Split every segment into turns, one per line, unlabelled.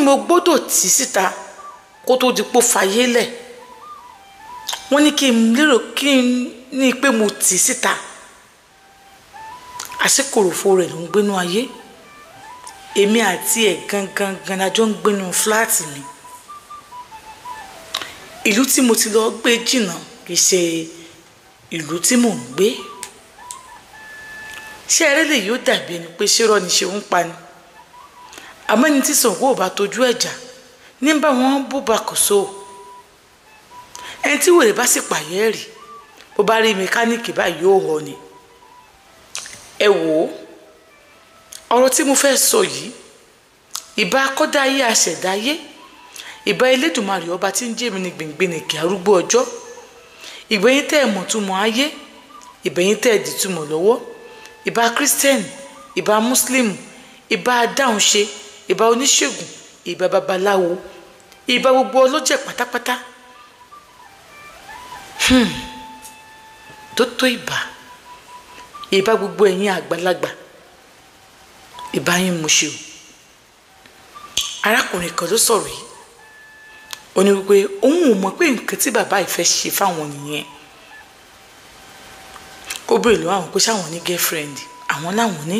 mo gbọ́dọ̀ tì síta kó tó di pó fayé lẹ̀. Wọ́n ní kí n lérò kí n ní pé mo tì síta, àṣekòròfo rẹ̀ ló ń gbénú ayé. Èmi àti ẹ̀ gangan gan la jọ ń gbénú fúláàtì mi. Ìlú tí mo ti lọ gbé jìnnà, kì í ṣe ìlú tí mò ń gbé. Ṣé eré lè yóò dàbí ẹni pé ṣérọ́ ni ṣe ń pa ni? Àmọ́ ẹni tí Ṣàngó ò bá tojú ẹ̀jà ní bá wọn bó ba kò so. Ẹni tí wèrè bá sì pààyẹ́ rì, bó bá rí mẹkáníìkì báyìí yóò họ ni. Ẹ wò ó, ọ̀rọ̀ tí mo fẹ́ sọ yìí, ìbá akọ́dá ayé aṣẹ̀dá ayé, ìbá Elédùmarè ọba tí ń jẹ́ mi ní gbìngbìnìkì arúgbó ọjọ́, ìgbẹ̀yìn tẹ́ ẹ̀ mọ̀túmọ̀ ayé, ìbẹ̀yìn tẹ́ ẹ̀ dìtúmọ̀ lọ́wọ́, ìbá kírísítẹ́nì, ìbá mùsùlùmí, ìbá adáhunṣe, ìbá oníṣègùn, ìbá babaláwo, ìbá gbogbo ọlọ́jẹ̀ pátápátá. Tó tó ìbá, ìbá gbogbo ẹ̀yin àgbàlagbà, ìbá yín mo ṣe o. Arákùnrin kan ló sọ̀rọ̀ yìí. Ó ní wípé òun ò mọ̀ pé nǹkan tí bàbá yìí fẹ́ ṣe fáwọn nìyẹn. Ó béèrè lọ́wọ́ àwọn pé ṣáwọn ní girlfriend, àwọn láwọn ní.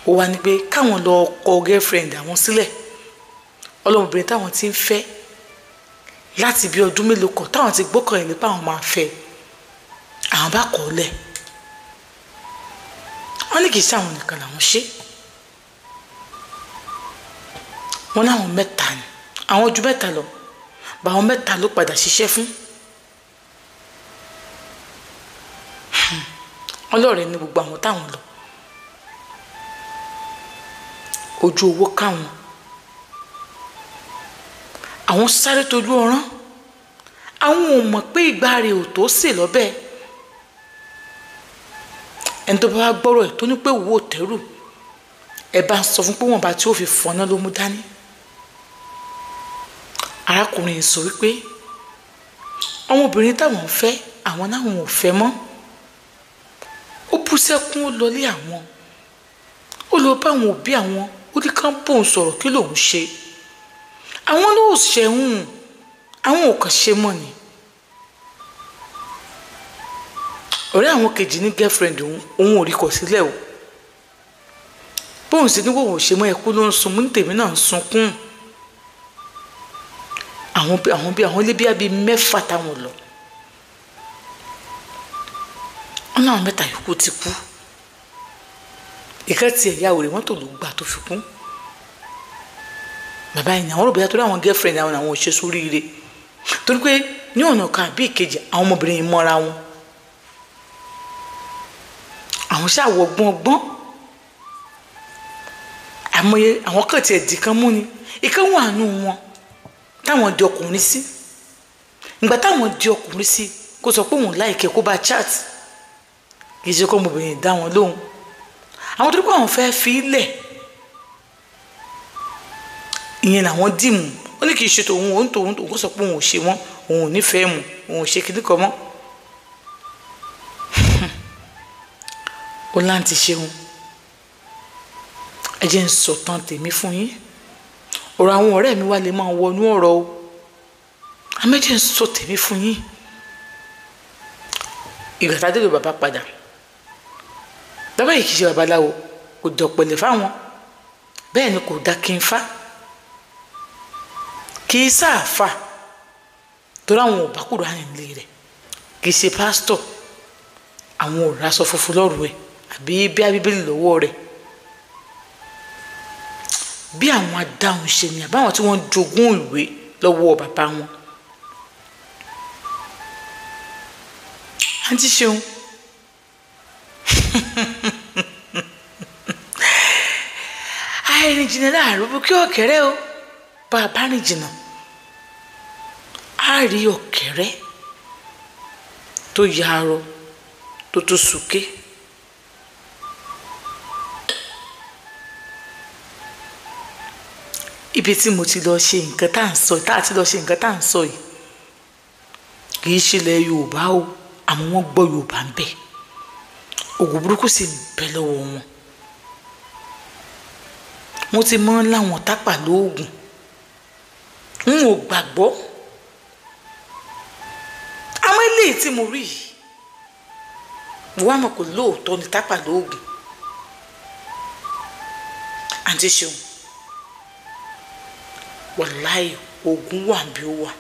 Ó wá ní pé káwọn lọ kọ girlfriend àwọn sílẹ̀, ọlọ́mọbìnrin táwọn ti ń fẹ́ láti bí ọdún mélòó kan, táwọn ti gbọ́kàn ẹ̀ nípa àwọn máa fẹ́, àwọn bá kọ̀ ọ́ lẹ̀. Wọ́n ní kì í ṣe àwọn nìkan làwọn ṣe, wọ́n láwọn mẹ́ta ni, àwọn ju mẹ́ta lọ, báwọn mẹ́ta ló padà ṣiṣẹ́ fún. Ọlọ́ọ̀rẹ́ ní gbogbo àwọn táwọn lọ, ojú owó káwọn, àwọn sáré tojú ọ̀rán. Àwọn ò mọ̀ pé ìgbà rẹ̀ ò tó sè lọ́bẹ̀. Ẹni tó bá wá gbọ́rọ̀ ẹ̀ tó ní pé òwò tẹ́rù, ẹ bá ń sọ fún pé wọ́n bá tí ó fi fọ́nà ló mú dání. Arákùnrin yìí sọ wípé ọmọbìnrin táwọn ń fẹ́, àwọn náwọn ò fẹ́ mọ́. Ó bú sẹ́kún, ó lọlé àwọn, ó lọ bá àwọn òbí àwọn, ó ní kán bóun sọ̀rọ̀ kí lòun ṣe. Àwọn ló ṣẹ̀hún, àwọn ò kàn ṣe mọ́ ni. Ọ̀rẹ́ àwọn kejì ní girlfriend òun, òun ò rí kọ̀ sílẹ̀ o. Bóun sì ní wòwò ṣe mọ́, ẹkú ló ń sun, mú ní tèmi náà ń sunkún. Àwọn bí àwọn bí àwọn ilé bíi abí mẹ́fà táwọn lọ, wọn láwọn mẹ́ta yòókù ti kú. Ìkan ti ẹ̀yà òrè mọ́tò ló gbà tó fi kú. Bàbá yìí ní àwọn rògbòdà torí àwọn girlfriend àwọn àwọn ò ṣe sóríire, torí pé ní ọ̀nà kan àbí ìkejì àwọn ọmọbìnrin yìí mọ́ra wọn. Àwọn ṣáà wọ gbọ́ngbọ́n, àmọye àwọn kan tiẹ̀ dì kan mú ni, ìkan wà nù wọn táwọn di ọkùnrin sí. Ìgbà táwọn di ọkùnrin sí, kó sọ pé òun láìkẹ́ kó bá chat, kì í ṣe kó ọmọbìnrin dá wọn lóhùn. Àwọn torí pé àwọn fẹ́ fi í lẹ̀, ìyẹn làwọn dìmú. Ó ní kì í ṣe tòun, òun tòun tòun, kó sọ pé òun ò ṣe wọn, òun ò nífẹ̀ẹ́ mu, òun ò ṣe kíní kan mọ́. Ó láǹtí ṣeun, ẹ jẹ́ ń sọ̀tàn tèmi fún yín. Ọ̀rọ̀ àwọn ọ̀rẹ́ mi wá lè máa wọnú ọ̀rọ̀ o, àmọ́ ẹ jẹ́ ń sọ tèmi fún yín. Ìgbà tá a dé lọ bàbá padà, bàbá yìí kì í ṣe babaláwo, kò dọ̀pẹ̀lẹ̀ fáwọn, bẹ́ẹ̀ ni kò dá kí n fá, kì í sáàfà, torí àwọn ò bá kúrò àyìnlé rẹ̀, kì í ṣe pásítọ̀, àwọn ò raṣọ funfun lọ́rùn ẹ̀ àbí bí abíbélì lọ́wọ́ rẹ̀. Bí àwọn adáhùn ṣe ni àbáwọn tí wọ́n jogún ìwé lọ́wọ́ bàbá wọn. Àǹtí ṣeun, àìrìn jìnnà láàárọ̀ bó kí ọ̀kẹ́rẹ́ o, bá a bá rìn jìnnà á rí ọ̀kẹ́rẹ́ tó yarọ tó tó súnké. Ibi tí mo ti lọ ṣe nǹkan tá à ń sọ, tá a ti lọ ṣe nǹkan tá à ń sọ yìí, kì í ṣe ilẹ̀ Yorùbá o, àmọ́ wọ́n gbọ́ Yorùbá ń bẹ. Ògùn burúkú sì ń bẹ lọ́wọ́ wọn. Wọ́n ti mọ́ láwọn tápà lóògùn. N ò gbàgbọ́. Àmọ́ eléyìí tí mo rí yìí, mo wá mọ̀ pé lóòótọ́ ni tápà lóògùn. Àǹtí Ṣeun, wàláì oògùn wà bí ó wà.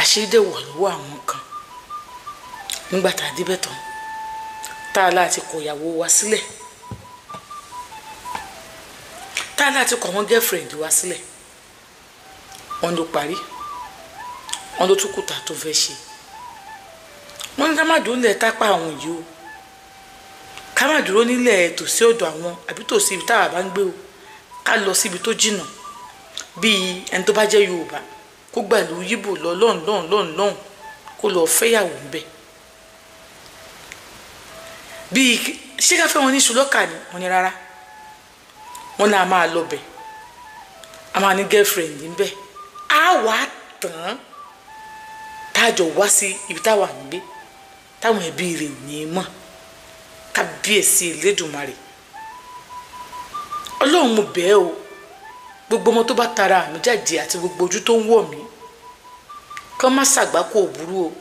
Àṣírí dẹ̀ wà lọ́wọ́ àwọn kan. Nígbà tá a débẹ̀ tán, tá a láti kọ ìyàwó wa sílẹ̀, tá a láti kọ àwọn girlfriend wa sílẹ̀, wọ́n ló parí, wọ́n ló tún kùtà tó fẹ́ ṣe. Wọ́n ní ká má dúró nílẹ̀ tápà àwọn yìí o, ká má dúró nílẹ̀ tòsí ọ̀dọ̀ àwọn àbí tòsí ibi táwa bá ń gbé o, ká lọ síbi tó jìnnà bíi ẹni tó bá jẹ́ Yorùbá kó gbà ìlú Yíbò lọ lọ́hùn lọ́hùn lọ́hùn lọ́hùn kó lọ fẹ́yàwó ń bẹ̀. Bíi ṣé ká fẹ́ wọn ní ṣùlọ́kà ni? Wọ́n ní rárá, wọ́n náà máa lọ bẹ̀, a máa ní girlfriend ń bẹ̀, á wà á tàn án táàjọ wá sí ibi táwa ń gbé táwọn ẹbí rẹ̀ ò ní mọ̀. Kábíyèsí Elédùmarè, Ọlọ́run mo bẹ̀ ẹ́ o, gbogbo ọmọ tó bá tara àmì jáde àti gbogbo ojú tó ń wọ̀ mí, kán má ṣàgbákò òbúrú o,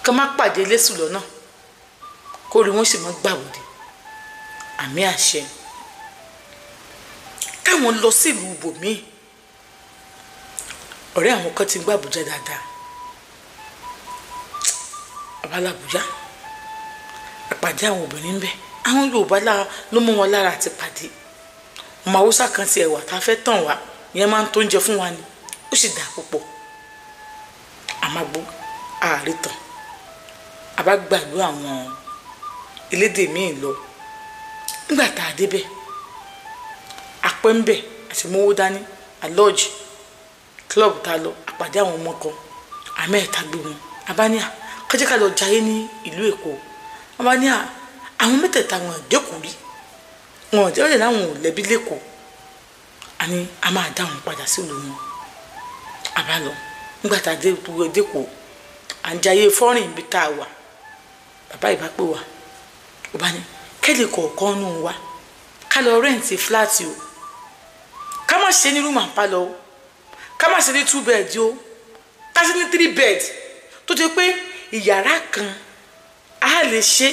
kán má pàdé lẹ́sù lọ́nà, kó rí wọn sì mọ́ gbàwòdì. Àmì àṣẹ. Káwọn lọ sílùú ibòmíì. Ọ̀rẹ́ àwọn kan ti ń gbọ́ Àbújá dáadáa. Babalábújá àpàdé àwọn obìnrin ń bẹ, àwọn Yorùbá ló mú wọn lára àti pàdé. Ọmọ Haúsá kan ti ẹ̀wà tá a fẹ́ tàn wá, ìyẹn máa ń tó oúnjẹ fún wa ni, ó sì dà púpọ̀. Àmàgbó ààrẹ tàn, a bá gbàlú àwọn elédè míì lọ. Nígbà tá a débẹ̀, apẹ́ ń bẹ̀ àti mówó dání, àlọ́ọ̀jì club tá a lọ, àpàdé àwọn ọmọ kan, àmẹ́ẹ̀ta gbé wọn. Abáníà kájẹ́ ká lọ jayé ní ìlú Èkó. Abáníà àwọn mẹ́tẹ̀ẹ̀ta wọn dẹ́kun rí, wọn ò jẹ́ láwọn ò lẹ́bí lẹ́kọ̀ọ́. Àní a máa dá wọn padà sílùú wọn. A bá lọ. Nígbà tá a dé Èkó, à ń jayé fọ́rìn ibi tá a wà. Bàbá ìbá pè wá, ó bá ní kẹ́lì kọ̀ọ̀kan nù wá, ká lọ rẹ́ǹtì fúláàtì o, ká má ṣe ní room and parlour o, ká má ṣe ní 2 bed o, ká ṣe ní 3 bed, tó ti pé ìyàrá kan á lè ṣe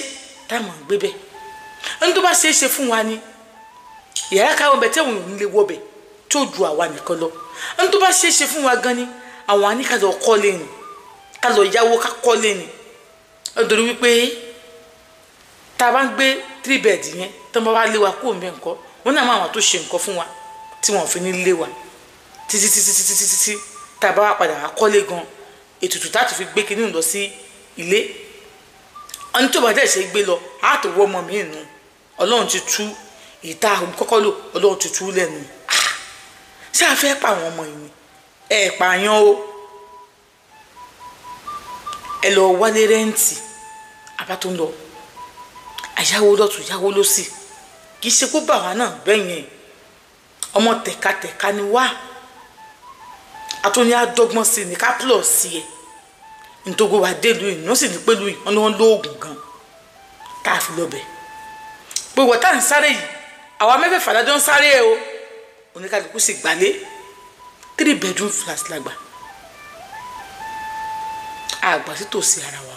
táwọn ń gbé bẹ́ẹ̀. Ẹni tó bá ṣe é ṣe fún wa ni ìyàrá káwọn bẹ tẹ́wọ̀n ò ní lè wọbẹ̀ tó ju àwa nìkan lọ. Ẹni tó bá ṣe é ṣe fún wa gan ni àwọn á ní ká lọ kọ́lé ni, ká lọ yáwó ká kọ́lé ni. Nítorí wípé tá a bá ń gbé 3 bed yẹn, tó ń bá wá lé wa kúrò ńbẹ̀ ńkọ́, wọn náà máa wọn tó ṣe nǹkan fún wa tí wọn ò fi ní lé wa títí títí títí títí tí tá a bá wá padà wá kọ́lé gan, ètùtù tá a ti fi gbé kinní lọ sí ilé. Ẹni tó bá dẹ̀ ṣe gbé lọ, á tó wọ́ ọmọ mi nù. Ọlọ́run ti tú ìta kọ́kọ́ lò, Ọlọ́run ti tú lẹ́nu. Ṣé a fẹ́ pa àwọn ọmọ yìí ni? Ẹ pààyàn o, ẹ lọ wálé rẹ́ǹtì. Àbá tó ń lọ àyáwó lọ́tún yáwó lọ́sì, kì í ṣe kó bà wá náà bẹ́ẹ̀ yẹn. Ọmọ tẹ̀katẹ̀ka ni wá, àtúnyẹ àdọ́gbọ́n sí ni ká pọ̀ sí ẹ. Nítorí wa dé lu yìí, wọ́n sì ní pé lu yìí wọ́n ní wọ́n lóògùn gan tá a fi lọ bẹ̀. Gbogbo tá à ń sáré yìí, àwa mẹ́fẹ̀ẹ̀fà lájọ́ ń sáré ẹ o. Oníkálukú sì gbalé 3 bedroom flat lágbà. Àgbà sí tòsí ara wa,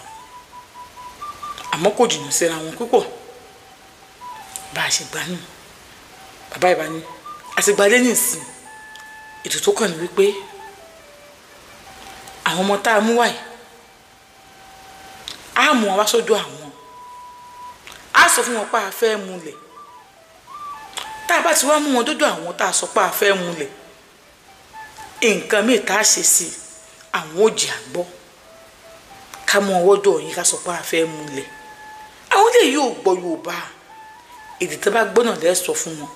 àmọ́ kò jìnnà síra wọn púpọ̀. Bá a ṣe gbà nù, bàbá ìbá ní àtìgbàlé nìsín. Ètò tó kàn ní wípé àwọn ọmọ tá a mú wáyé, á mú wọn wá sọ́dọ̀ àwọn, á sọ fún wọn pé a fẹ́ múlẹ̀. Tá a bá ti wá mú wọn dọ́dọ̀ àwọn tá a sọ pé a fẹ́ múlẹ̀, nǹkan míì tá a ṣe sí àwọn ò jẹ́ àgbọ́. Ká mú ọwọ́ dọ̀ yín ká sọ pé a fẹ́ múlẹ̀. Àwọn lè yóò gbọ́ Yorùbá, èdè tó bá gbọ́ náà lẹ́ sọ fún wọn.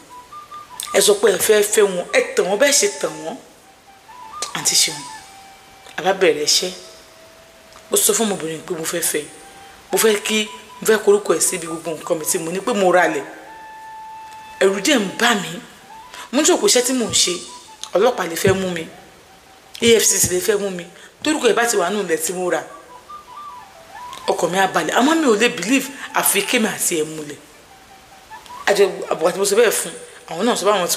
Ẹ sọ pé ẹ fẹ́ fẹ́ wọn, ẹ tàn wọ́n bẹ́ẹ̀ ṣe tàn wọ́n. Àǹtí Ṣeun, a bá bẹ̀rẹ̀ iṣẹ́. Ó sọ fún ọmọbìnrin pé mo fẹ́ fẹ́, mo fẹ́ kí mo fẹ́ korúkọ ẹ̀ síbi gbogbo nǹkan mi tí mo ní pé mo ra lẹ̀. Ẹ̀rù díẹ̀ ń bà mí. Mo ní sọ pé iṣẹ́ tí mò ń ṣe, ọlọ́pàá lè fẹ́ mú mi, EFCC lè fẹ́ mú mi, torúkọ ẹ̀ bá ti wà nù ilẹ̀ tí mo rà, ọkàn mi á balẹ̀. Àmọ́ mi ò lè believe àfi kémi àti ẹ̀ múlẹ̀. Àjọ àbùkù àti mo sọ bẹ́ẹ̀ fún Àwọn náà sọ báwọn ti.